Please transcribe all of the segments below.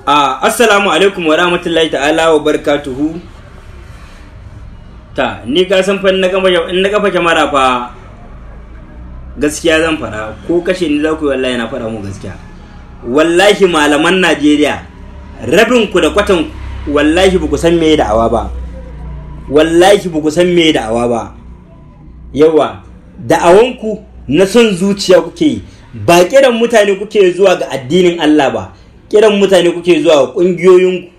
Assalamu alaikum wa rahmatullahi ta'ala wa barakatuhu. Ta ni ka san fa in na kafa kyamara fa gaskiya zan fara, ko kashe ni za ku yi, wallahi na fara mu gaskiya. Wallahi malaman Najeriya rabin ku da kwatan wallahi ba ku san me da'awa ba. Wallahi ba ku san me da'awa ba. Yawa da'awanku na son zuciya kuke yi, ba kiran mutane kuke zuwa ga addinin Allah ba, kiran mutane kuke zuwa ƙungiyoyinku.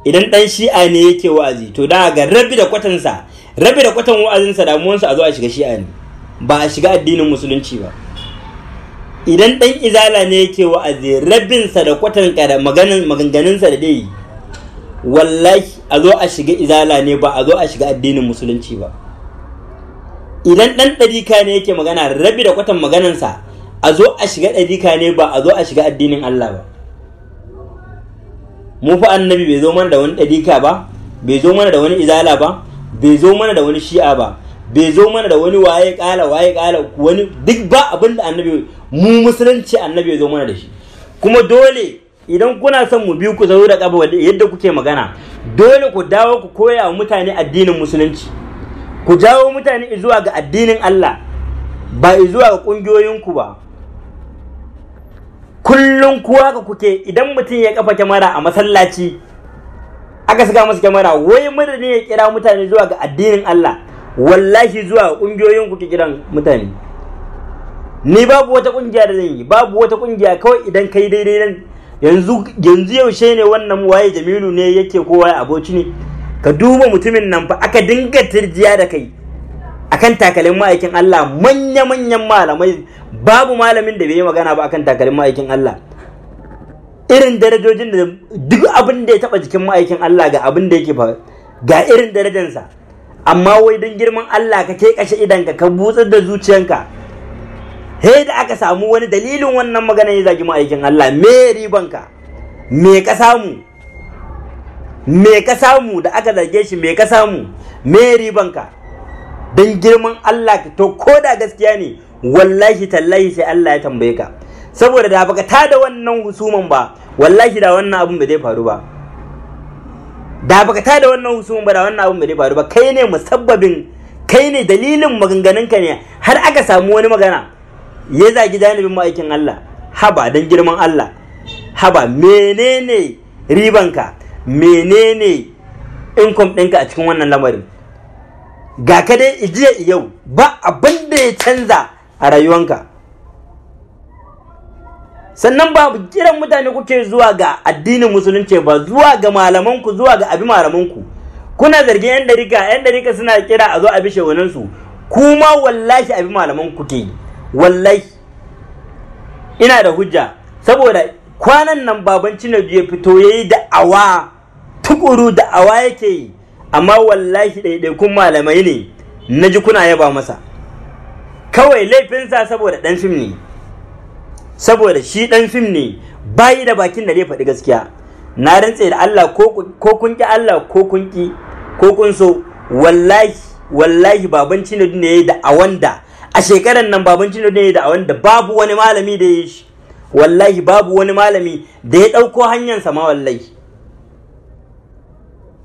Idan ɗan shi'a ne yake wa'azi, to da ga rabi da kwatansa, rabi da kwatan wa'azinsa damuwansa a zo a shiga shi'a ne, ba a shiga addinin musulunci ba. Idan ɗan izala ne yake wa'azi, rabinsa da kwatan da maganganunsa da dai, wallahi a zo a shiga izala ne, ba a zo a shiga addinin musulunci ba. Idan ɗan ɗarika ne yake magana, rabi da kwatan maganansa a zo a shiga ɗarika ne, ba a zo a shiga addinin Allah ba. Mu fa annabi bai zo mana da wani ɗarika ba, bai zo mana da wani izala ba, bai zo mana da wani shi'a ba, bai zo mana da wani waye ƙala waye ƙala wani, duk ba abin da annabi, mu musulunci annabi ya zo mana da shi. Kuma dole idan kuna son mu bi ku zo da ƙafa yadda kuke magana, dole ku dawo ku koya wa mutane addinin musulunci, ku jawo mutane zuwa ga addinin Allah, ba zuwa ga ƙungiyoyinku ba. Kullum kuwa ka kuke, idan mutum ya kafa kyamara a masallaci aka saka masa kyamara, wai madadin ya kira mutane zuwa ga addinin Allah, wallahi zuwa ƙungiyoyin kuke kiran mutane. Ni babu wata ƙungiya da zan yi, babu wata ƙungiya, kawai idan kai daidai nan. Yanzu yaushe ne wannan waye Jamilu ne yake ko waye aboci ne, ka duba mutumin nan fa aka dinga tirjiya da kai akan takalin ma'aikin Allah. Manya-manyan malamai, babu malamin da bai yi magana ba akan takalin ma'aikin Allah, irin darajojin da duk abin da ya taba jikin ma'aikin Allah ga abin da yake fa, ga irin darajansa. Amma wai don girman Allah ka ke kashe idanka, ka butsar da zuciyanka, he da aka samu wani dalilin wannan magana ya zagi ma'aikin Allah. Me ribanka? Me ka samu? Me ka samu da aka zage shi? Me ka samu? Me ribanka? Don girman Allah, to ko da gaskiya ne, wallahi tallahi sai Allah ya tambaye ka. Saboda da baka tada wannan husuman ba, wallahi da wannan abun bai zai faru ba. Da baka tada wannan husuman ba, da wannan abun bai zai faru ba. Kai ne musabbabin, kai ne dalilin maganganunka ne har aka samu wani magana ya zagi janibin ma'aikin Allah. Haba don girman Allah, haba menene ribanka? Menene income ɗinka a cikin wannan lamarin? Ga ka dai jiya yau ba abin da ya canza a rayuwanka. Sannan ba kiran mutane kuke zuwa ga addinin musulunci ba, zuwa ga malamanku, zuwa ga abi malamanku. Kuna zargin yan dariƙa, yan dariƙa suna kira a zo a bi shehunansu, kuma wallahi abi malamanku ke. Wallahi ina da hujja, saboda kwanan nan baban Cinedu ya fito yayi da'awa tukuru, da'awa yake yi, amma wallahi ɗaiɗaikun malamai ne na ji kuna yaba masa. Kawai laifinsa saboda ɗan fim ne, saboda shi ɗan fim ne, bayi da bakin da zai faɗi gaskiya. Na rantse da Allah, ko kun ƙi Allah, ko kun ƙi, ko kun so, wallahi wallahi baban Cinedu ne ya yi da'awan da a shekaran nan, baban Cinedu ne ya yi da'awan da babu wani malami da ya yi shi. Wallahi babu wani malami da ya ɗauko hanyarsa ma. Wallahi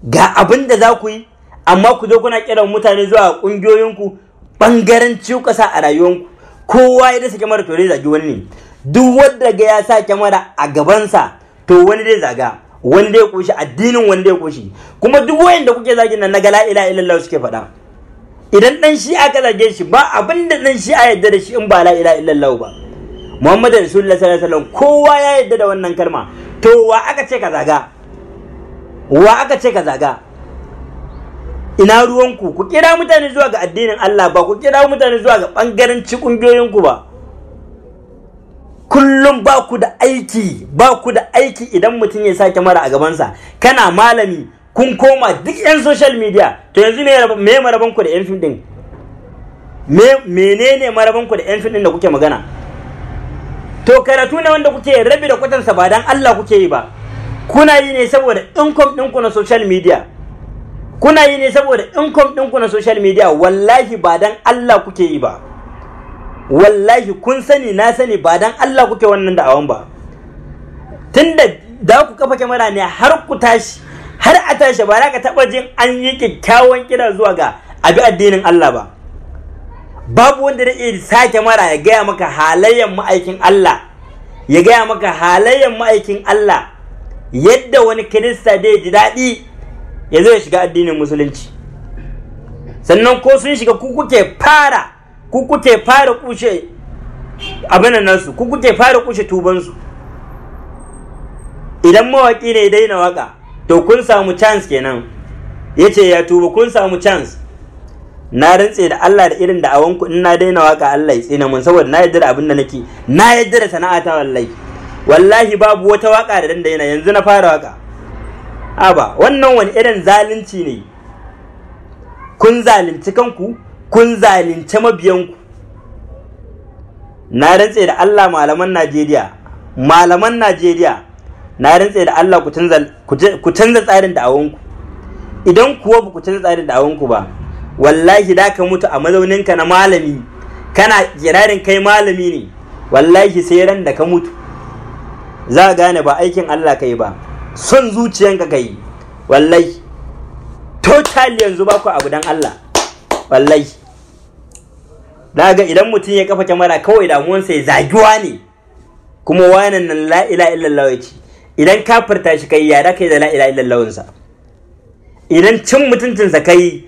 ga abin da za ku yi, amma ku zo kuna kiran mutane zuwa ƙungiyoyinku, ɓangaren ƙasa a rayuwanku. Kowa ya dasa kyamara to zai zagi wani ne. Duk wanda ga ya sa kyamara a gabansa to wani zai zaga, wani zai koshi addinin, wani zai koshi. Kuma duk wayanda kuke zagin nan na ga la ilaha illallah suke faɗa. Idan ɗan shi'a ka zage shi, ba abin da ɗan shi'a yadda da shi in ba la ilaha illallah ba, Muhammadu Rasulullah sallallahu alaihi wasallam, kowa ya yadda da wannan kalma. To wa aka ce ka zaga? Wa aka ce ka zaga? Ina ruwanku? Ku kira mutane zuwa ga addinin Allah, ba ku kira mutane zuwa ga ɓangaranci ƙungiyoyinku ba. Kullum ba ku da aiki, ba ku da aiki. Idan mutum ya sa kyamara a gabansa, kana malami, kun koma duk 'yan social media. To yanzu me maraban ku da 'yan fim din? Menene maraban ku da 'yan fim din da kuke magana? To karatu ne wanda kuke rabi da kwatansa ba dan Allah kuke yi ba. Kuna yi ne saboda income ɗinku na social media. Kuna yi ne saboda income ɗinku na social media. Wallahi ba dan Allah kuke yi ba. Wallahi kun sani, na sani, ba dan Allah kuke wannan da'awan ba. Tunda da ku kafa kyamara ne har ku tashi, har a tashi ba za ka taɓa jin an yi kyakkyawan kira zuwa ga abi addinin Allah ba. Babu wanda da iya sa kyamara ya gaya maka halayen ma'aikin Allah, ya gaya maka halayen ma'aikin Allah yadda wani Kirista da ya ji daɗi ya zo ya shiga addinin musulunci. Sannan ko sun shiga, ku kuke fara kushe abin nan nasu, ku kuke fara kushe tubansu. Idan mawaki ne ya daina waka, to kun samu chance kenan, yace ya tuba, kun samu chance. Na rantse da Allah da irin da'awanku, in na daina waka Allah ya tsina mun, saboda na yarda da abin da nake, na yarda da sana'ata. Wallahi wallahi babu wata waka da dan daina, yanzu na fara waka. Aba wannan wani irin zalunci ne? Kun zalunci kanku, kun zalunci mabiyanku. Na rantse da Allah, malaman Najeriya, malaman Najeriya, na rantse da Allah ku canza tsarin da'awanku. Idan kuwa ba ku canza tsarin da'awanku ba, wallahi da ka mutu a mazauninka na malami, kana kirarin kai malami ne, wallahi sai ran da ka mutu za a gane ba aikin Allah kai ba, son zuciyanka kai. Wallahi totally yanzu ba ku abu dan Allah. Wallahi daga idan mutum ya kafa kyamara, kawai damuwansa ya zagiwa ne, kuma wanan nan la ilaha illallah ya ce. Idan kafirta shi kai, ya da kai da la ilaha illallahunsa? Idan cin mutuncinsa kai,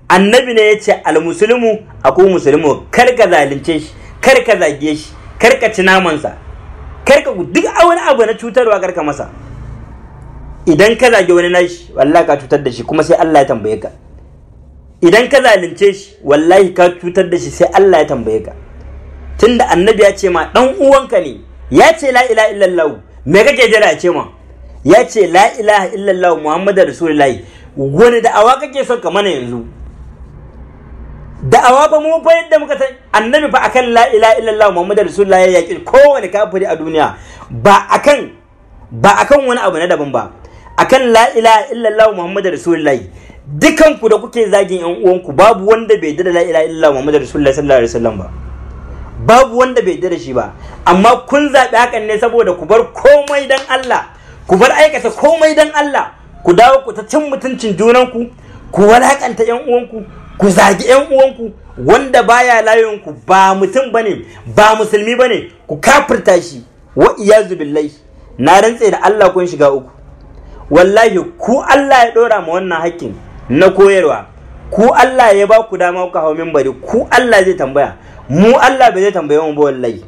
annabi ne ya ce almusulmu akwai musulmu, kar ka zalunce shi, kar ka zage shi, kar ka ci namansa, kar ka duk wani abu na cutarwa kar ka masa. Idan ka zage wani nashi, wallahi ka cutar da shi, kuma sai Allah ya tambaye ka. Idan ka zalunce shi, wallahi ka cutar da shi, sai Allah ya tambaye ka. Tunda annabi ya ce ma dan uwanka ne, ya ce la ilaha illallah, me kake jira ya ce ma? Ya ce la ilaha illallah Muhammadu Rasulullahi. Wani da'awa kake son ka mana yanzu? Da'awa ba mu fa yadda muka san annabi fa akan la ilaha illallah Muhammadu Rasulullahi ya yaki kowane kafiri a duniya, ba akan wani abu na daban ba, akan la ilaha illallah Muhammadu Rasulullahi. Dukan ku da kuke zagin yan uwanku, babu wanda bai yarda da la ilaha illallah Muhammadu Rasulullahi sallallahu alaihi wasallam ba, babu wanda bai yarda da shi ba. Amma kun zaɓi hakan ne saboda ku bar komai dan Allah, ku bar aikata komai dan Allah, ku dawo ku ta cin mutuncin junanku, ku walakanta yan uwanku, ku zagi yan uwanku. Wanda baya layinku ba mutum bane, ba musulmi bane, ku kafirta shi. Wa iyazu billahi, na rantse da Allah kun shiga uku. Wallahi ku Allah ya dora ma wannan hakkin na koyarwa, ku Allah ya ba ku dama ku hawo minbari, ku Allah zai tambaya, mu Allah bai zai tambaye mu ba. Wallahi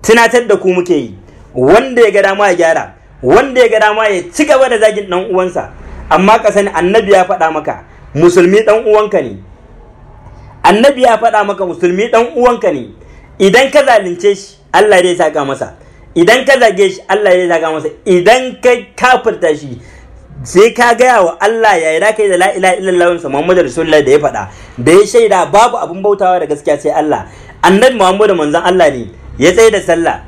tunatar da ku muke yi, wanda ya ga dama ya gyara, wanda ya ga dama ya ci gaba da zagin dan uwansa. Amma ka sani annabi ya faɗa maka musulmi dan uwanka ne. Annabi ya faɗa maka musulmi dan uwanka ne. Idan ka zalunce shi, Allah zai saka masa. Idan ka zage shi, Allah zai saka masa. Idan ka kafirta shi, sai ka gaya wa Allah ya yi kai da la ilaha illallah Muhammadu Rasulullahi da ya faɗa, da ya shaida babu abin bautawa da gaskiya sai Allah, annabi Muhammadu manzon Allah ne, ya tsaye da sallah,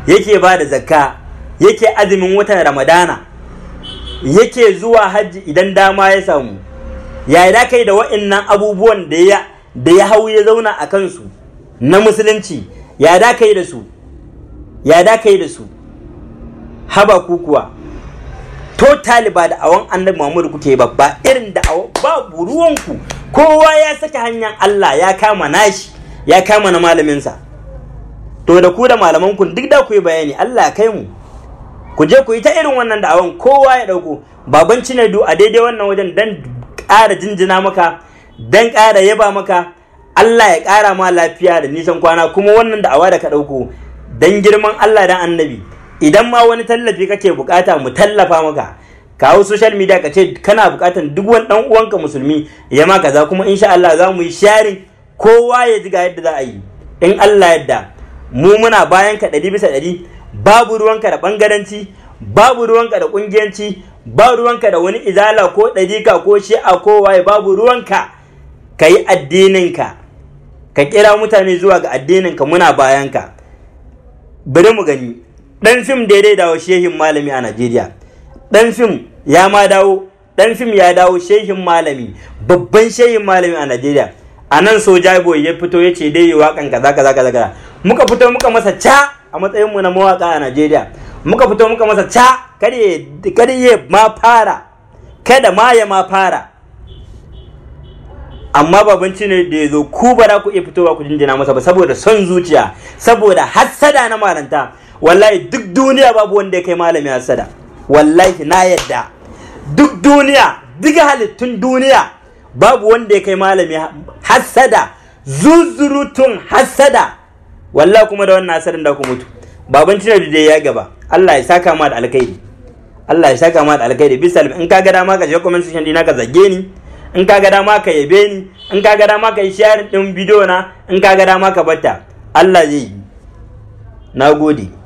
yake ba da zakka, yake azumin watan Ramadana, yake zuwa hajji idan dama ya samu. Ya yi kai da wa'annan abubuwan da ya hau ya zauna a kansu na musulunci? Ya da kai da su? Ya da kai da su? Haba ku kuwa, totally ba da awon annabi Muhammadu kuke ba, ba irin da awon, babu ruwanku. Kowa ya saki hanyar Allah, ya kama nashi, ya kama na malaminsa. To da ku da malaman ku duk da ku yi bayani, Allah ya kai mu. Ku je ku yi ta irin wannan da'awan, kowa ya dauko. Baban Cinedu, a daidai wannan wajen dan ƙara jinjina maka, dan ƙara yaba maka, Allah ya ƙara ma lafiya da nisan kwana. Kuma wannan da'awa da ka dauko, dan girman Allah dan annabi, idan ma wani tallafi kake bukata mu tallafa maka, kawo social media ka ce kana bukatan duk wani dan uwanka musulmi ya ma kaza, kuma insha Allah za mu yi sharing, kowa ya ji ga yadda za a yi. In Allah yadda mu muna bayan ka 100%. Babu ruwanka da bangaranci, babu ruwanka da kungiyanci, babu ruwanka da wani izala ko ɗarika ko shi'a ko waye, babu ruwanka. Ka yi addininka, ka kira mutane zuwa ga addininka, muna bayan ka. Bari mu gani dan fim daidai dawo shehin malami a Najeriya. Dan fim ya ma dawo, dan fim ya dawo shehin malami, babban shehin malami a Najeriya. A nan Soja Boy ya fito ya ce dai yi waƙan kaza kaza kaza kaza. Muka fito muka masa ca a matsayin mu na mawaka a Najeriya. Muka fito muka masa ca, kada ya ma fara, kada ma ya ma fara. Amma baban ne da ya zo, ku ba za ku iya fitowa ku jinjina masa ba saboda son zuciya, saboda hassada na malanta. Wallahi duk duniya babu wanda ya kai malami hassada. Wallahi na yadda duk duniya, duk halittun duniya babu wanda ya kai malami hassada, zuzurutun hassada. Wallahi kuma da wannan hasadan da ku mutu. Baban Cinedu dai ya gaba. Allah ya saka ma da alkhairi, Allah ya saka ma da alkhairi. Bisa in ka ga dama ka je comment section dina ka zage ni, in ka ga dama ka yabe ni, in ka ga dama ka yi sharing din bidiyo na, in ka ga dama ka batta, Allah zai yi. Nagode.